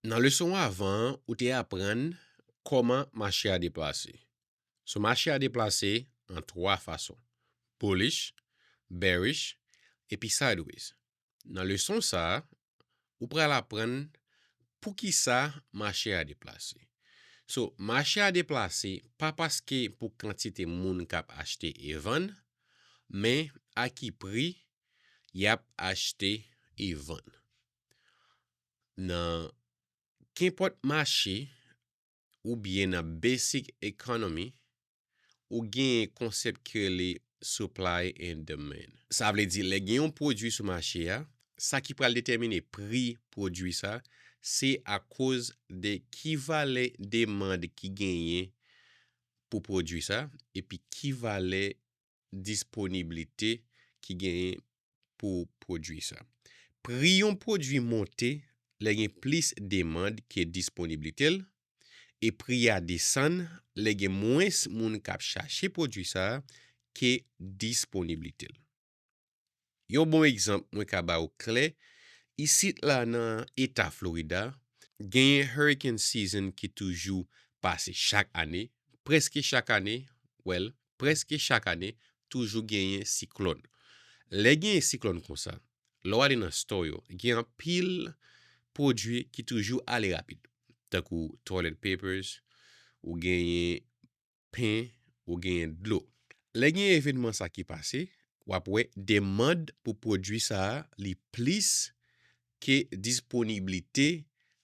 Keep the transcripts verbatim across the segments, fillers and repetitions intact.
Nan leson avan an, ou te aprann kòman mache a deplase. So, mache a deplase an twa fason: bullish, bearish, epi sideways. Nan leson sa a, ou pral aprann poukisa mache a deplase. So, mache a deplase pa paske pou kantite moun k ap achte e vann, men a ki pri y ap achte e vann. Nan kenpòt mache oubyen nan basic economy, ou genyen konsèp ki rele supply and demand. Sa vle di, lè gen yon pwodui sou mache a, sa ki pral detèmine pri pwodui sa, se akoz de ki valè demann ki genyen pou pwodui sa, epi ki valè disponiblite ki genyen pou pwodui sa. Pri yon pwodui monte lè gen plis demann ke disponiblite l, e pri a desann lè gen mwens moun k ap chache pwodui sa a ke disponiblite l. Yon bon egzanp mwen ka ba w klè, isit la nan eta Florida, genyen hurricane season ki toujou pase chak ane, prèske chak ane, well, prèske chak ane, toujou genyen siklòn. Lè genyen siklòn konsa, lè w ale nan store yo, gen anpil pwodui ki toujou ale rapid, tankou toilet papers, ou genyen pen, ou genyen dlo. Lè gen evènman sa ki pase, w ap wè demann pou pwodui sa a li plis ke disponiblite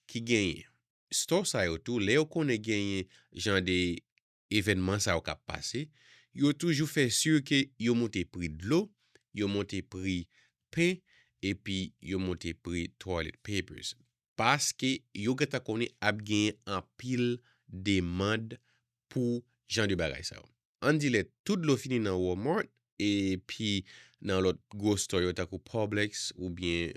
ki genyen. Store sa yo tou, lè yo konnen genyen jan de evènman sa yo k ap pase, yo toujou fè si ke yo monte pri dlo, yo monte pri pen, epi yo monte pri toilet papers. Paske yo gentan konnen ap genyen anpil demann pou jan de bagay sa yo. Ann di lè tout dlo fini nan Walmart, epi nan lòt gwo store yo, tankou Publix oubyen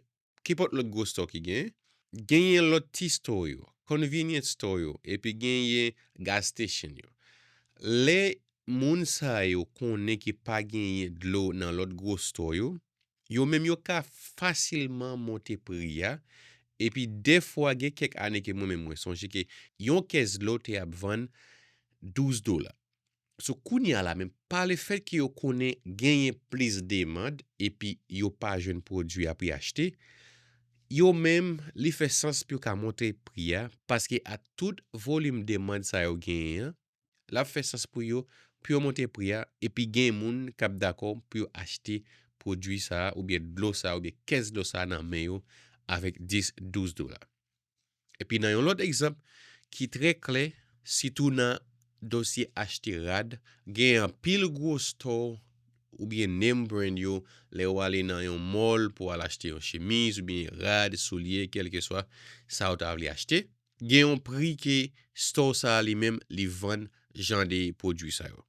kenpòt lòt gwo store ki gen, genyen lòt ti store yo, convenience store yo, epi genyen gas station yo. Lè moun sa yo konnen ke pa genyen dlo nan lòt gwo store yo, yo menm yo ka fasilman monte pri a, epi dèfwa gen kèk ane ke mwen menm mwen sonje ke yon kès dlo te ap vann douz dola. So, kounye a la menm, pa lefèt ke yo konnen genyen plis demann epi yo pa jwenn pwodui a pou y achte, yo menm, li fè sans pou yo ka monte pri a, paske a tout volim demann sa yo genyen an, l ap fè sans pou yo, pou yo monte pri a, epi gen moun k ap dakò pou yo achte pwodui sa a, oubyen dlo sa a, oubyen kès dlo sa a nan men yo avèk dis, douz dola. Epi nan yon lòt egzanp ki trè klè, sitou nan dosye achte rad, gen anpil gwo store oubyen name brand yo, lè w ale nan yon mall pou w al achte yon chemiz oubyen rad, soulye, kèlkeswa sa w ta vle achte, gen yon pri ke store sa a li menm li vann jan de pwodui sa yo.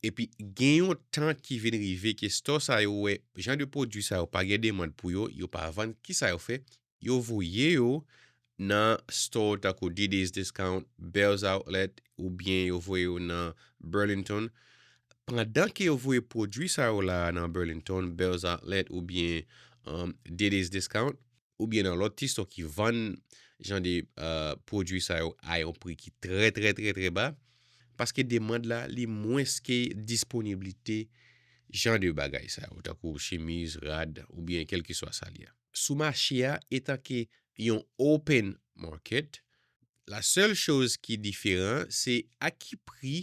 Epi gen yon tan ki vin rive ke store sa yo wè jan de pwodui sa yo pa gen demann pou yo, yo pa vann, kisa yo fè? Yo voye yo nan store tankou DD's Discount, Bell's Outlet, oubyen yo voye yo nan Burlington. Pandan ke yo voye pwodui sa yo la nan Burlington, Bell's Outlet oubyen um, DD's Discount, oubyen nan lòt ti store ki vann jan de uh, pwodui sa yo a yon pri ki trè, trè, trè, trè ba, paske demann la, li mwens ke disponiblite jan de bagay sa yo, tankou chemiz, rad, oubyen kèlkeswa sa li a. Sou mache a, etanke yon open market, la sèl choz ki diferan, se a ki pri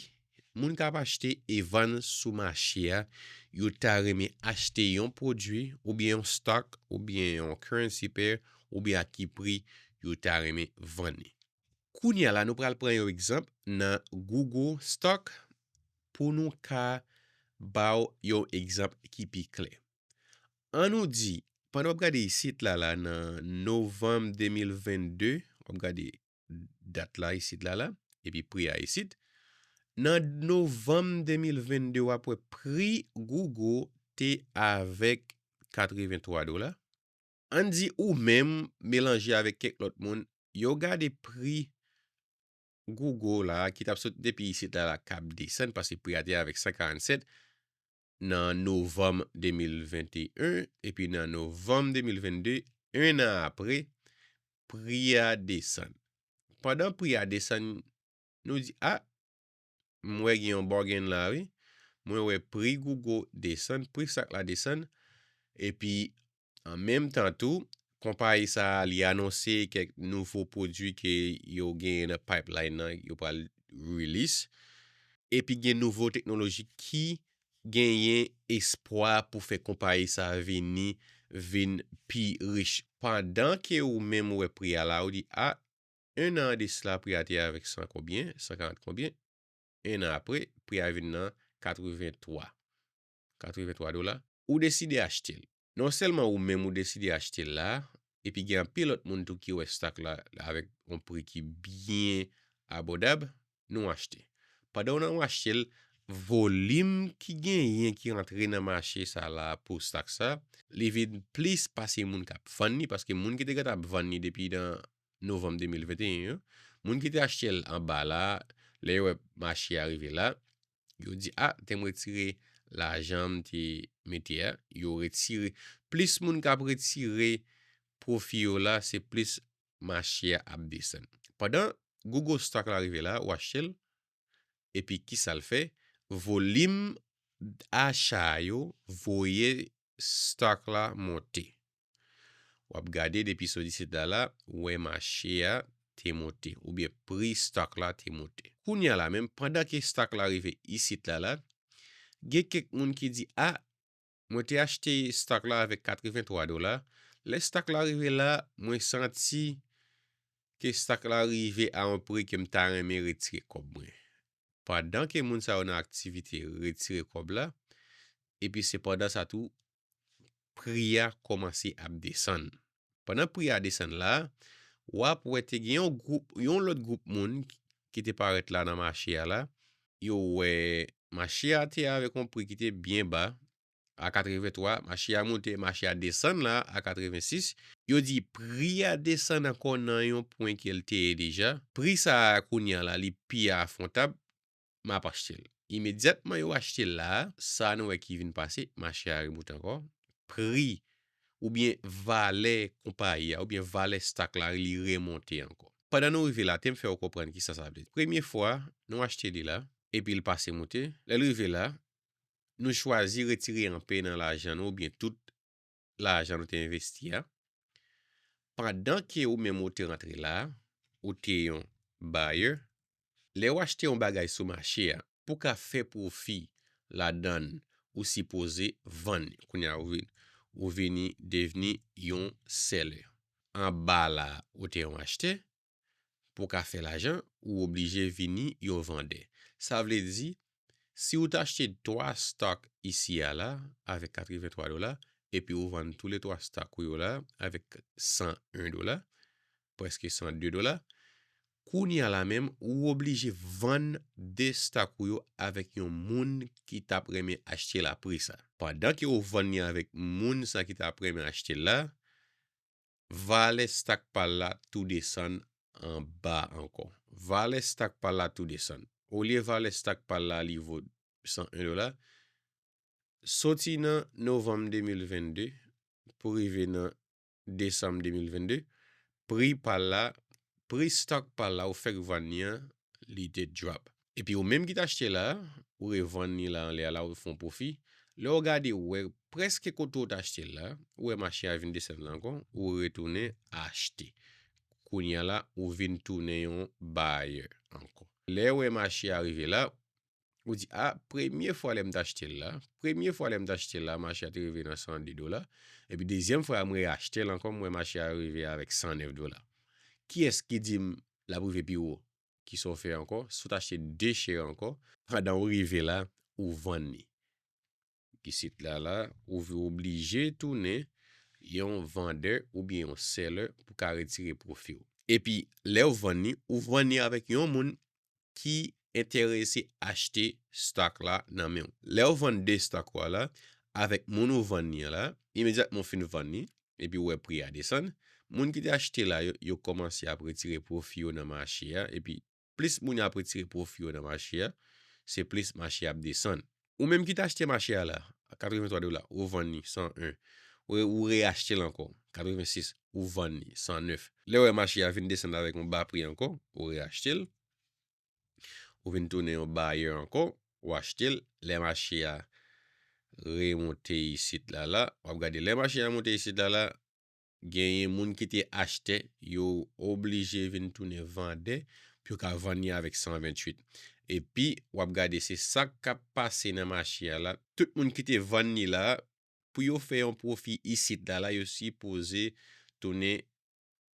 moun k ap achte e vann sou mache a, yo ta renmen achte yon pwodui, oubyen yon stock, oubyen yon currency pair, oubyen a ki pri yo ta renmen vann li. Kounye a la, nou pral pran yon egzanp nan Google Stock pou nou ka ba w yon egzanp ki pi klè. An nou di, pandan w ap gade isit la, la nan novanm de mil vennde, w ap gade dat la isit la, la, epi pri a isit. Nan novanm de mil vennde, w ap wè pri Google te avèk katrevenntwa dola. Ann di ou menm, melanje avèk kèk lòt moun, yo gade pri Google la, ki t ap sot depi isit la, la, k ap desann, paske pri a te avèk san karannsèt nan novanm de mil venteyen, epi nan novanm de mil vennde, en an apre, pri a desann. Pandan pri a desann, nou di, a, m wè gen yon bargain la, wi. Mwen wè pri Google desann, pri stock la desann. Epi, an menm tan tou, konpayi sa a, li anonse kèk nouvo pwodui ke yo genyen nan pipeline nan, yo pral release. Epi gen nouvo teknoloji ki genyen espwa pou fè konpayi sa a vini, vin pi rich. Pandan ke ou menm ou wè pri a la, ou di, a, en an de sila, pri a te avèk san konbyen, san karant konbyen. En an apre, pri a vin nan katreven twa. Katreven twa dola. Ou deside achte l. Non sèlman ou menm ou deside achte l la, epi gen anpil lòt moun tou ki wè stock la avèk yon pri ki byen abòdab, nou achte. Pandan nou achte l, volim ki genyen ki rantre nan mache sa la pou stock sa, li vin plis pase moun k ap vann li, paske moun ki te gentan ap vann li depi nan novanm de mil venteyen an, moun ki te achte l anba la, lè yo wè mache a rive la, yo di, a, te m retire lajan m te mete a, yo retire. Plis moun k ap retire pwofi yo la, se plis mache a ap desann. Pandan Google stock la rive la, ou achte l, epi kisa l fè? Volim acha yo voye stock la monte. W ap gade depi sou diset la la, ou wè mache a te monte, oubyen pri stock la te monte. Kounye a la menm, pandan ke stock la rive isit la la, gen kèk moun ki di, a, mwen te achte stock la avèk katreven twa dola. Lè stock la rive la, mwen santi ke stock la rive a yon pri ke m ta renmen retire kòb mwen. Pandan ke moun sa yo nan aktivite retire kòb la, epi se pandan sa tou, pri a kòmanse ap desann. Pandan pri a desann la, w ap wè te gen yon gwoup, yon lòt gwoup moun ki te parèt la nan mache a la. Yo wè mache a te avèk yon pri ki te byen ba, a katreven twa, mache a monte, mache a desann la a katreven sis. Yo di pri a desann ankò nan yon pwen ke l te ye deja. Pri sa a kounye a la, li pi afwontab, m ap achte l. Imedyatman yo achte l la, sa nou wè ki vin pase, mache a remonte ankò. Pri oubyen valè konpayi a, oubyen valè stock la, li remonte ankò. Pandan nou rive la, te m fè w konprann kisa sa vle di. Premye fwa, nou achte li la, epi l pase monte. Lè l rive la, nou chwazi retire anpe nan lajan nou oubyen tout lajan nou te envesti a. Pandan ke ou menm ou te rantre la, ou te yon buyer, lè w achte yon bagay sou mache a, pou ka fè pwofi ladan l, ou sipoze vann li. Kounye a ou vin, ou vini devni yon seller. Anba la, ou te yon achtè, pou w ka fè lajan, ou oblije vini yon vandè. Sa vle di, si w ta achte twa stock isi a la, avèk katreven twa dola, epi ou vann tou le twa stock ou yo la, avèk san en dola, prèske san de dola, kounye a la menm, ou oblije vann de stock ou yo avèk yon moun ki t ap renmen achte l a pri sa. Pandan ke ou vann li avèk moun sa ki t ap renmen achte l la, valè stock pa l la tou desann anba ankò. Valè stock pa l la tou desann. Olye valè stock pa l la li vo san en dola, soti nan novanm de mil vennde pou rive nan desanm de mil vennde, pri pa l la, pri stock pa l la ou fèk vann li an, li te drop. Epi ou menm ki t achte la, ou revann li la anlè a la, ou fè yon pwofi. Lè w gade, ou wè prèske kote w t achte l la, ou wè mache a vin desann la ankò, ou retounen achte. Kounye a la, ou vin tounen yon buyer ankò. Lè w wè mache a rive la, ou di, a, premye fwa lè m t achte l la, premye fwa lè m t achte l la, mache a te rive nan san de dola. Epi dezyèm fwa a, m reachte l ankò, m wè mache a rive avèk san nèf dola. Kiyès ki di m l ap rive pi wo? Kisa w fè ankò? Si w t achte de share ankò, pandan w rive la, ou vann li. Isit la, la, ou oblije tounen yon vandè oubyen yon seller pou ka retire pwofi w. Epi, lè w vann li, ou vann li avèk yon moun ki enterese achte stock la nan men w. Lè w vann de stock ou a la, avèk moun ou vann li an la, imedyatman w fin vann li, epi w wè pri a desann, moun ki te achte la yo, yo kòmanse ap retire pwofi yo nan mache a, epi plis moun yo ap retire pwofi yo nan mache a, se plis mache a ap desann. Ou menm ki t achte mache a la, a katreven twa dola, ou vann li san en, ou, ou reyachte l ankò, katrevensis, ou vann li, san nèf. Lè w wè mache a vin desann avèk yon ba pri ankò, ou reyachte l, ou vin tounen yon bayè ankò, ou achte l. Lè mache a remonte isit la la, w ap gade lè mache a monte isit la la, genyen moun ki te achtè, yo oblije vin tounen vandè pou yo ka vann li avèk san venntuit. Epi, w ap gade se sa k ap pase nan mache a la. Tout moun ki te vann li la, pou yo fè yon pwofi isit la la, yo sipoze tounen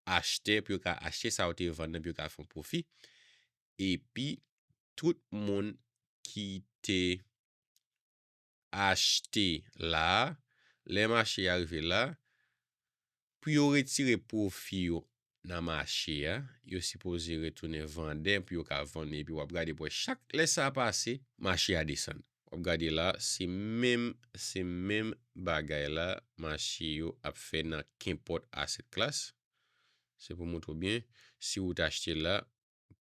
achtè pou yo ka achte sa yo te vann nan, pou yo ka fè yon pwofi. Epi, tout moun ki te achte la, lè mache a rive la, pou yo retire pwofi yo nan mache a, yo sipoze retounen vandè pou yo ka vann li, epi w ap gade pou wè chak lè sa pase, mache a desann. W ap gade la, se menm, se menm bagay la, mache yo ap fè nan kenpòt asset class. Se pou montre w byen, si w te achte la,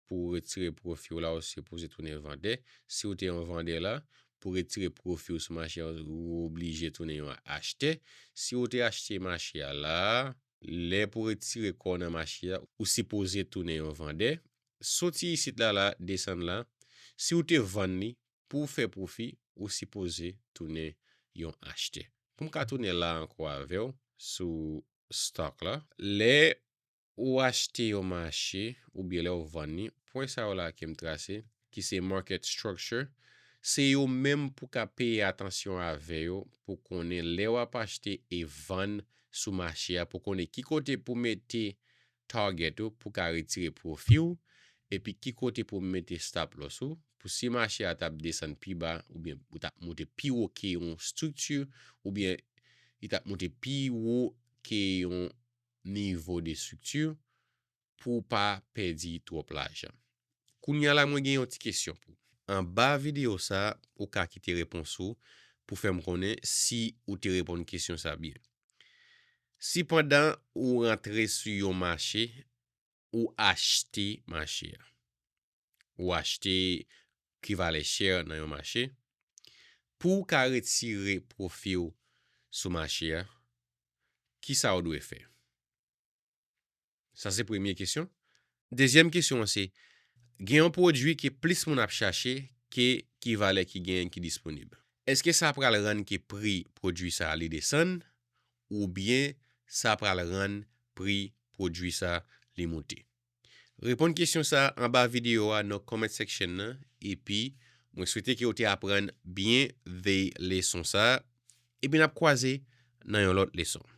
pou w retire pwofi w la, ou sipoze tounen vandè. Si w te yon vandè la, pou w retire pwofi w sou mache a, ou oblije tounen yon achtè. Si w te achte mache a la, lè pou w retire kò w nan mache a, ou sipoze tounen yon vandè. Soti isit la la, desann la. Si w te vann li, pou w fè pwofi, ou sipoze tounen yon achtè. Pou m ka tounen la ankò avè w sou stock la, lè ou achte yon mache oubyen lè w vann li, pwen sa yo la ke m trase, ki se market structure, se yo menm pou ka peye atansyon avè yo, pou konnen lè w ap achte e vann sou mache a, pou konnen ki kote pou mete target ou, pou ka retire pwofi w, epi ki kote pou mete stop loss ou, pou si mache a t ap desann pi ba, oubyen ou t ap monte pi wo ke yon estrikti, oubyen li t ap monte pi wo ke yon nivo de estrikti, pou w pa pèdi twòp lajan. Kounye a la, mwen gen yon ti kesyon pou w. Anba videyo sa, ou ka kite repons ou pou fè m konnen si ou te reponn kesyon sa byen. Si pandan ou rantre sou yon mache, ou achte mache a, ou achte ki valè share nan yon mache, pou w ka retire pwofi w sou mache a, ki sa w dwe fè? Sa se premye kesyon. Dezyèm kesyon an se, gen yon pwodui ke plis moun ap chache ke ki valè ki genyen ki disponib. Èske sa pral rann ke pri pwodui sa a li desann, oubyen sa pral rann pri pwodui sa a li monte? Reponn kesyon sa a anba videyo a nan comment section nan, epi mwen swete ke w te aprann byen de leson sa a, epi n ap kwaze nan yon lòt leson.